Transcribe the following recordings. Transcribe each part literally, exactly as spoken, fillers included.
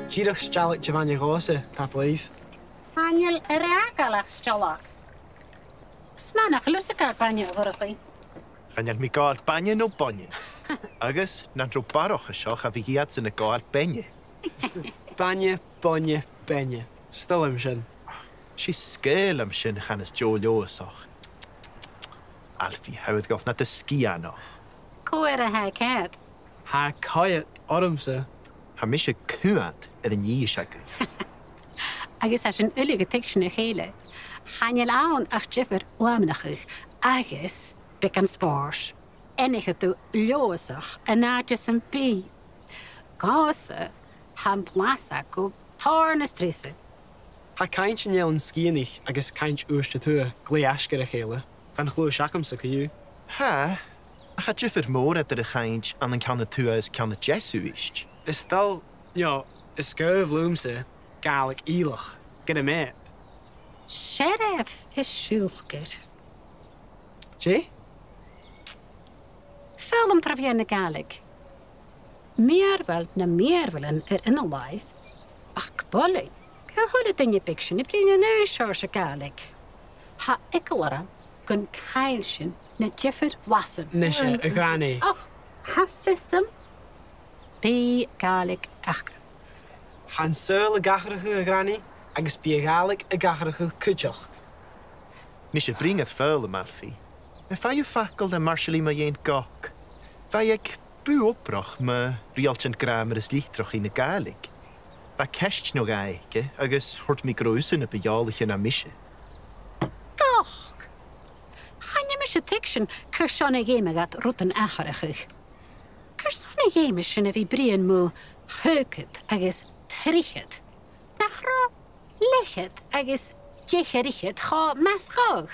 Dìreach steallag de bhainne dhòmhsa, tapadh leibh. Chan eil e ro fhàgail ach steallag. 'S math nach eil thusa a' gabhail bainne, a Dhorchaidh. Chan eil mi a' gabhail bainne no boinne. Agus nan robh barrachd an seo cha bhiodh iadsan a' gabhail beinne. Bainne, boinne, beinne. 'S toil leam sin. 'S e sgeul a th' ann chan eil e deagh Leòdhasach. Alfie, tha thu a' dol nad sgian, och. Cò air a tha e a' coimhead? Tha e a' coimhead ormsa. Tha mise a' coimhead air an fhìseagan. Agus tha sinn uile a' tuigsinn a chèile. Chan eil ann ach diofar fhuaimneachadh agus beagan spòrs. Aithnichidh tu Leòdhasach an àite sam bith. Dhòmhsa, tha am blas agad tòrr nas treasa. Tha cainnt an Eilein Sgitheanaich agus cainnt Uibhist a Tuath glè fhaisg air a chèile. Chan chluais agamsa co-dhiù. Tha, ach tha diofar mòr eadar a' chainnt ann an ceann a tuath is ceann a deas Uibhist. Is toil, no, is toil leamsa Gàidhlig Ìleach, gu dearbh. Searbh is siùcar. Dè? Foghlam tro mheadhan na Gàidhlig. Mìorbhail nam mìorbhailean air ionaid làimh, ach b' fheàrr leam gu bheil a h-uile duine beag sin a' bruidhinn an aon seòrsa Gàidhlig. Tha eagal orm gun caill sinn na diofar bhlasan. Nise, a Ghranaidh. Och, tha fios agam. Bidh Gàidhlig aca. Tha an saoghal ag atharrachadh, a Ghranaidh, agus bidh a' Ghàidhlig ag atharrachadh cuideachd. Nise, bruidhinn air foghlam, Alfie. Am faigh thu facal le Marsaili mu dheidhinn gog? Bha i aig bùth-obrach mu riaghailtean gràmar is litreachaidh na Gàidhlig. Bha ceist no dhà aice agus thuirt mi gun robh thusa na bu eòlaiche na mise. Gog! Chan eil mise a' tuigsinn carson a dh'fheumas iad rudan atharrachadh. Carson a dh'fheumas sinn a bhith a' bruidhinn mu chòigead agus trithead? Nach robh leth-cheud agus deich air fhichead cho math 's gog?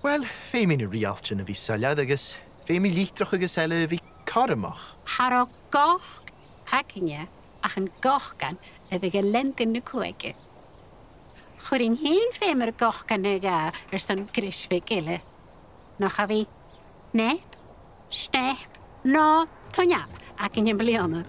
Uill, feumaidh na riaghailtean a bhith soilleir agus feumaidh litreachadh agus eile a bhith cothromach. Cha robh gog againne ach an gogan a bhiodh a' leantainn na cuthaige. Chuirinn fhìn feum air gogan no dhà airson greis bheag eile. Nach do bha nep, snep, no tuinneap againn am-bliadhna?